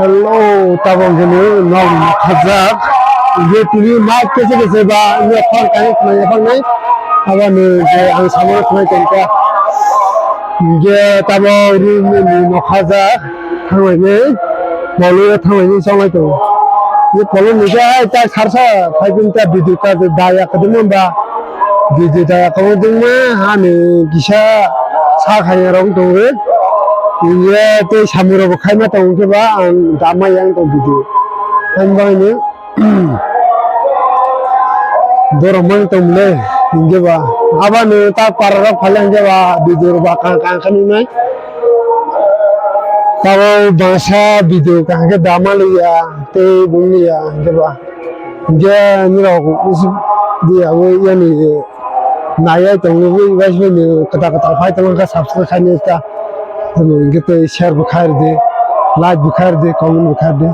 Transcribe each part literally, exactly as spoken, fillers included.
Hello, tabok hwnwi nok nokhajak. Je tini mic kese kese ba, ye phone connect khlai phang nai. Abo ni je ang samung khlai tongkha. Je tabok room ni nokhajak. Thanglaini, polo thanglaini chonglai tongo. Ye polo ni je ta sarsa phai pin ta video ta daya kadima ba. Video daya kadima hani kisa sa khaya rong tongo. Ye tei samung rok bo khaima tongo khe ba ang dama yang tong video. Ang bangni Borok mang tong le, hingke ba. Abani ta para rok phale hingke ba, video rok ba kang kang khe nungnai. Tabo bangsa video kaham khe dama liya, tei bung liya, hingke ba. Hingke nirok isi dia o yani naiya tong le, bai bai ni kata kata phai tong kha subscribe khai ni ta. Hingke tei share bo khai di, like bo khai di, comment bo khai di.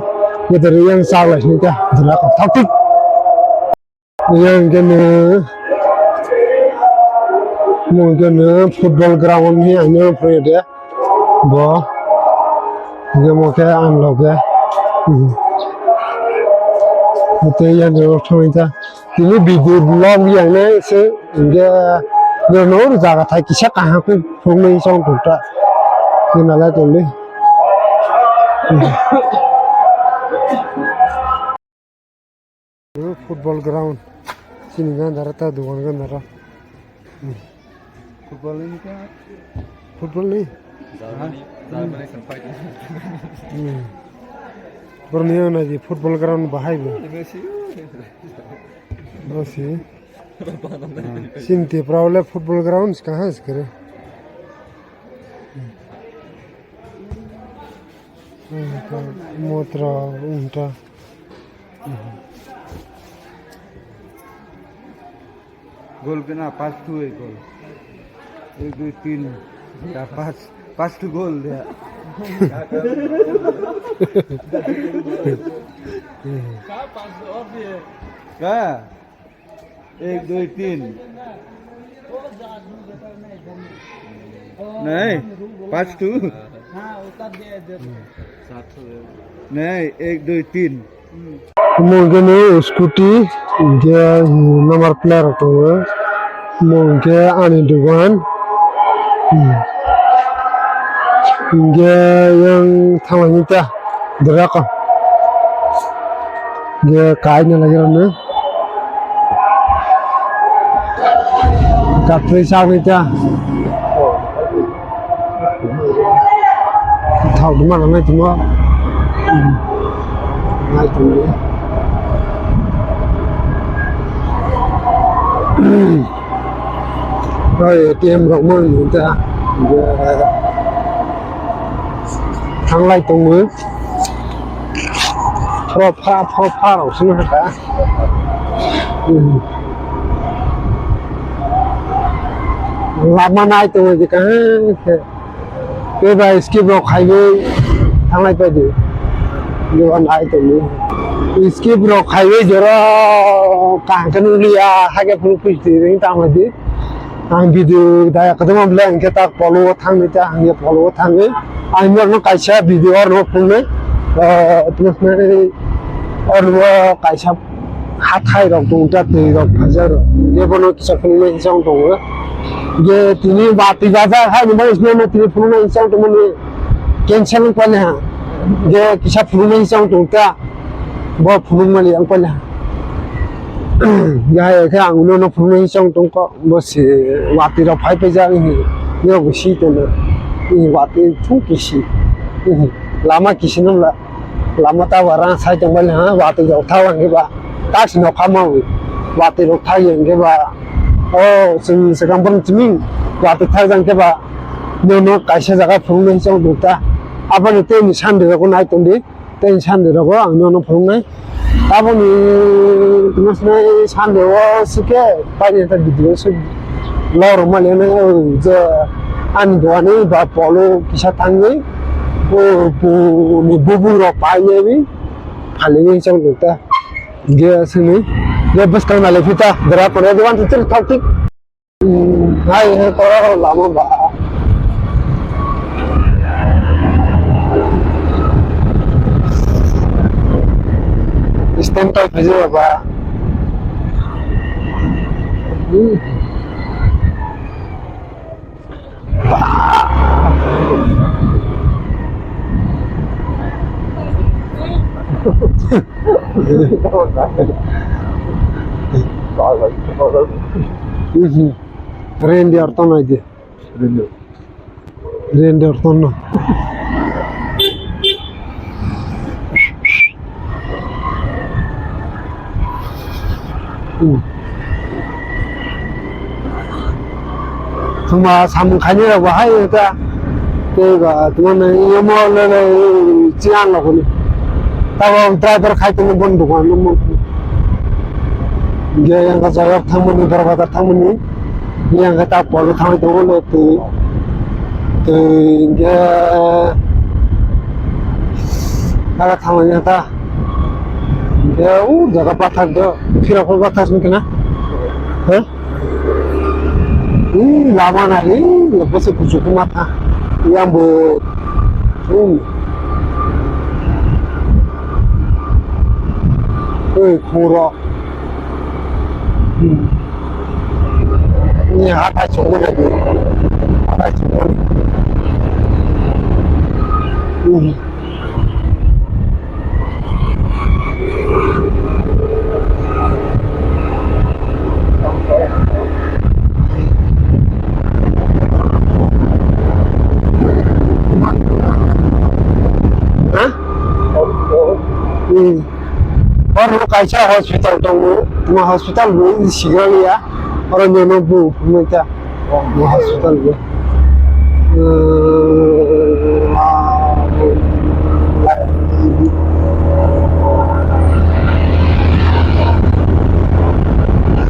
Ngitar yang sa lai sini ta, jela ko thak thik. Yang kene, mungkin football ground ni ang nang pray de. Bo, hingke mo khe ang loge. Tei yang ni rok thangwi ta. Tini video vlog yang nai se, hingke, no, no, jaga thai kisa kaham khe phungnai song kukta. Ni nalai tongdi. Football ground. Sini gandara ta dugan gandara. Football ni ka? Football ni? Germany, Germany sampai. Hmm. Borni yang naji football ground bahai bo. Messi. Messi. Sinti problem football ground kahan sekere. Motra unta. Gol kena pas tu ek gol. Ek dui tin. Ya pas, pas tu gol dia. Ka? Ek, dui, tin. Nahi, pas tu. Nahi, ek, dui, tin. Omo hwnkhe no scooty, hwnkhe number plate rok tongo. Omo hwnkhe ani dogan. Hwnkhe yang thanglaini ta. Dura ko. Ge kai na lagi rano. Katri sa ni ta. Thau duma na nai tuma. Nai tuma. Oi, A T M rok mo ni ta. Thanglai tongo. Phoro pha, phoro pha rok sini haka. Lama nai tongo je kaham khe. Tei bai skip rok khaiwi thanglai paidi. Jeba nai tongo. Skip rok khaiwi jora kaham khe nukliya, hakhe phuru phusti ring tanglaidi. Ang video daya kwdwma bwle hwnkhe ta polo o thangwi ta hwnkhe polo o thangwi ang norokno kaisa video orno phunuknwi, ah, orno kaisa hathai rok tongta twi rok phaijak rok hwnkhe bono kisa phunuknai hinwi chong tongo. Je tini watwi bajak haini bagwi swnamwi tini phunuknai hinwi chong tongmani cancel wngkha ha. Je kisa phunuknai hinwi chong tongta bo phunukmani wngkha ha. Jahai khe ang uno no phunuknai hinwi chong tongkha. Bo se watwi rok phai paijak, nirok bo si tongno, watwi thung kisi, lama kisi nung la, lama ta ba rang sai tong bai ha, watwi rok thang lang ba, ta si nokha ma wi, watwi rok thang yang khe ba, o chwng swkang borok chiming watwi thang jang khe ba, nono kaisa jaga phunuknai chong dukta, aboni tei ni sandi rok nai tong di. Tei Sunday rogo ang nono phunuknai. Taboni tini Sunday o swkhe paini ta video se lorok mani je ani dogani ba polo kisa thangwi bo boni bubung rok painani phalwi chong ta ge sini ge bwskang nalai phita dra pore dogan thok thik. Hai hai kora lama ba. Ayo ba. Reindeer to nai di. Reindeer. Reindeer to no. Hmm. Thuma samung khaini rok bahai ta. Tei ba thuma ne yomo le le chiang la kuni. Tabo driver khai tong bon dukan mo. Ge yang ka jaga thangmani, Barbagar thangmani. Yang khe ta polo thangwi tongo le twi, twi hwnkhe aro thanglaina ta hwnkhe o jaga pathak do phirok pathak wngkhe na ha. Lama nari bwswk kuchuk ma tha yang bo. Oi khoro. Ni hatai chukmani. Hatai chukmani. Ha? Hmm. Oro kaisa hospital tongo, tuma hospital bo sigra liya, oro nono bo phunukta, bo hospital bo.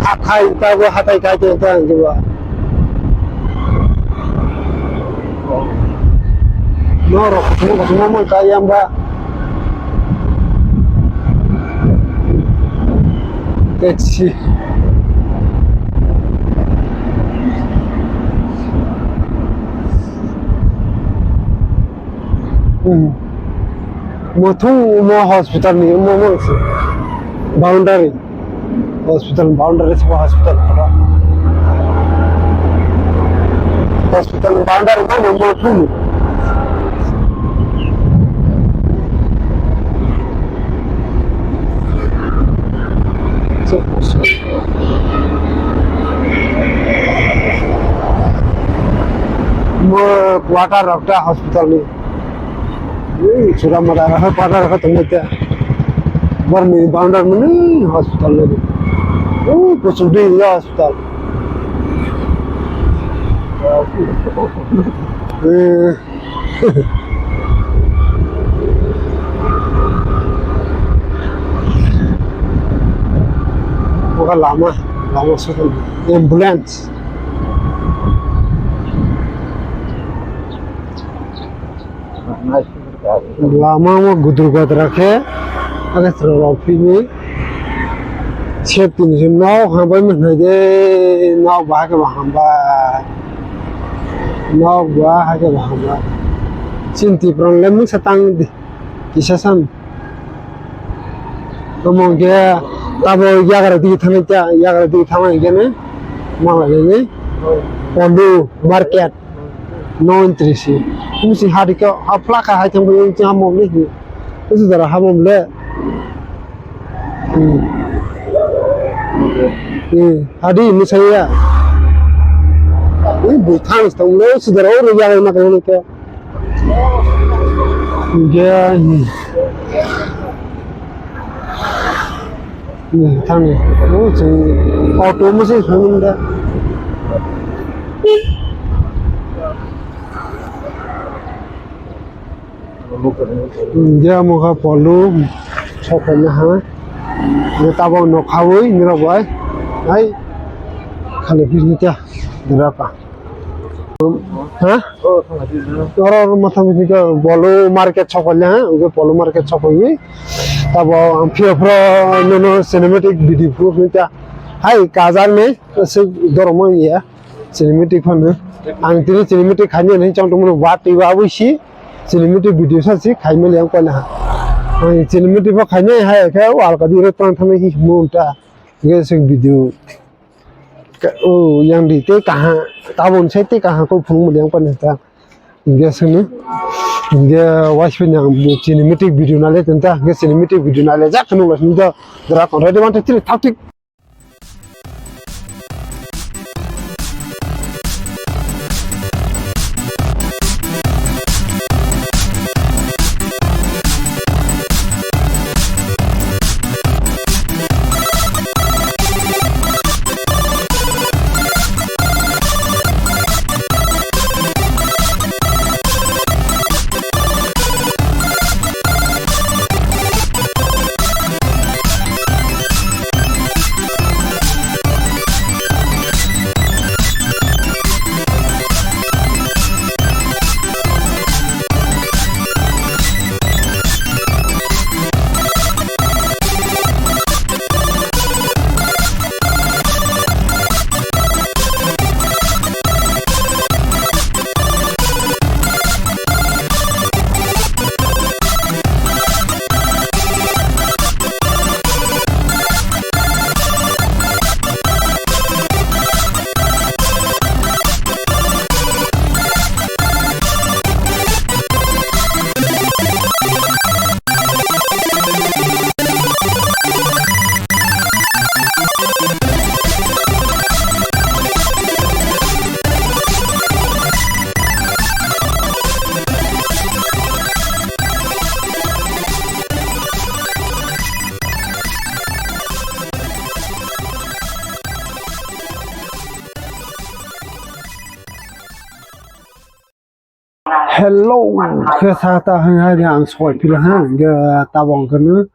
Hathai, tabo hathai kai tongkha ang khe ba. Norok kothoma kothoma man kaiya ba. Taxi. Hmm. Mo thung mo hospital ni mo mo se. Boundary. Hospital boundary sabo hospital. Hospital boundary ma nang ma thung. Mo quarter rok ta hospital ni. Ui, chwla mada rokha, pada rokha tongmai ta. Borni boundary mani hospital le. Ui, kuchuk dui ya hospital. Eh. Oka lama, lama sakal ambulance. Lama mo gudur gadra khe, aga sra rok phini safety ni se nok hambai mwnai de, nok ba khe ba hambai, nok ba khe ba hambai. Chini Tipra le mungsa tang di, kisa san. Omo hwnkhe tabo yagra digi thangnai ta, yagra digi thangnai hwnkhe ne, mangla nini Pondu market. Nontri si. Misi hari ko, ha plaka hai thang bai, ha mom le hi. Usu dara ha mom le. Hmm. Hmm. Hadi misaya. Ini bui thang sta ulo usu dara oro ya na ko ko. Ya. Hmm. Thani, o chwng auto masa phaiman da. India mokha polu, sokphaima ha. Tabok nokha wi nirok bai. Hai, khali phirni kya, diraka. Ha? Oro, oro mathang bisi khe Polo market sokole, ha? Ugo Polo market sokole. Tabo ang phio phro nono cinematic video phuru ta. Hai, kajar ni, se dormo ya. Cinematic phano. Ang tini cinematic khani ni chong tong mano, wa twi wa wi si. Cinematic video sa si khai mali ang koina ha. Ang cinematic bo khainai hai khe wal kadi rw tang thangwi hi himo ta. Ge se video. Ka-, o, yang di tei kaha, tabon sai tei kaha ko phunuk mani yang pani ta. Ge se no. Ge wais pe yang cinematic video na le tenta. Ge cinematic video na le jak no wais no da. Dra kon ready one two three thak tik. Hello, khe sa ta hang hai ang soi pila ha, ge tabong khe no,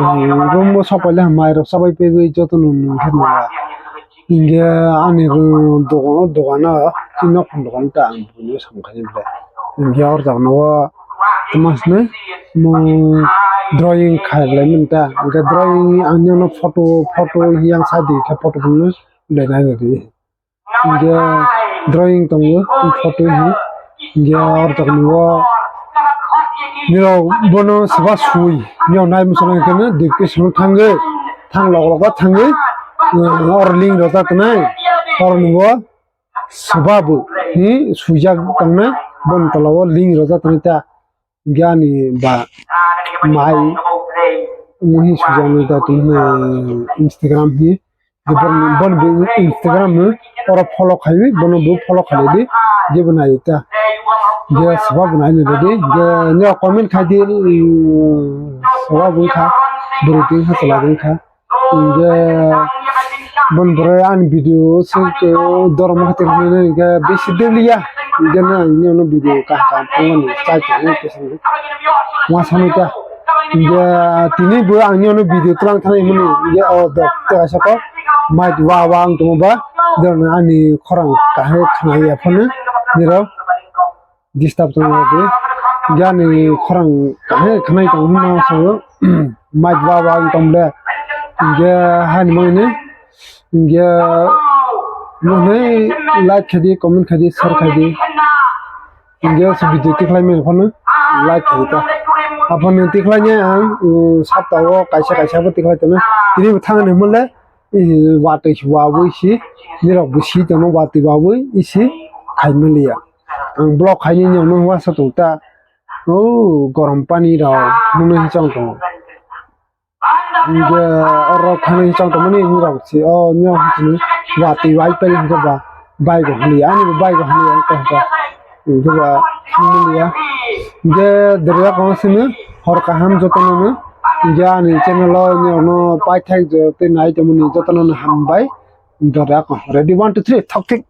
ang room mo sop le mai rok sabai pe joto no nung khe no. Inge ani dogan, dogan o, chini nok phang dogan ta ang buino samkha ni ble. Inge or jaga no tma sini mo drawing khai le min ta. Inge drawing ang ni no photo, photo yang sa di khe photo phang no le nai di. India drawing tongo, photo hi. India or jaga ni o nirok bono soba sui. Nirok nai muchung khe no, dipke sung thangwi, thang lok lok thangwi, or link rok ta twnai. Or ni o soba bo hi suijak tongnai, bon tola o link rok ta twnai ta. Gani ba mai muhi sujaknai da tini Instagram hi. Bon, bon bo Instagram no oro follow khaiwi, bono bo follow khailai di, je bo nai ta. Je saba bo nai nai di, je nyo comment khai di, mm, saba bo kha, bwrwi twi kha, chwla twi kha. Hingke bon bwrwi ani video se ke dormo khatir hinwi hingke bisi doliya. Hingke na ani ono video kaham kaham phunukmani chai tongo kisa. Wasani ta. Hingke tini bo ani ono video twlang thani hwnwi hingke o dok tei kaisa kok mic wa wa wng tongma ba. Dorni ani khorang kahai khnai ya phano nirok. Disturb tong ya de. Gani khorang kahai khnai tong ma so. Mic wa wa wng tong le. Ge hani mani. Ge no nei like khai di, comment khai di, share khai di. Ge so video tikhlai mani phano like khai ta. Aphano tikhlai ne ang, um, sapta o kaisa kaisa bo tikhlai tong. Tini bo thang ni mole. Isi watwi si wawi si, nirok bo si tongma watwi wawi isi khai manliya. Ang block khaini nokno wasa tong ta. O gorom pani rok nuknwi hinwi chong tongo. Hingke oro khainwi chong tongmani nirok si o nirok watwi wai pele hingke ba bike o hinliya, ani bo bike o hinliya wngkha hingke. Hingke ba hinliya. Hingke doriya kono simi hor kaham jotono no. Hingke ani channel o nirok no paithak je tei nai tongmani jotono no hambai. Doriya ko ready one two three thok thik.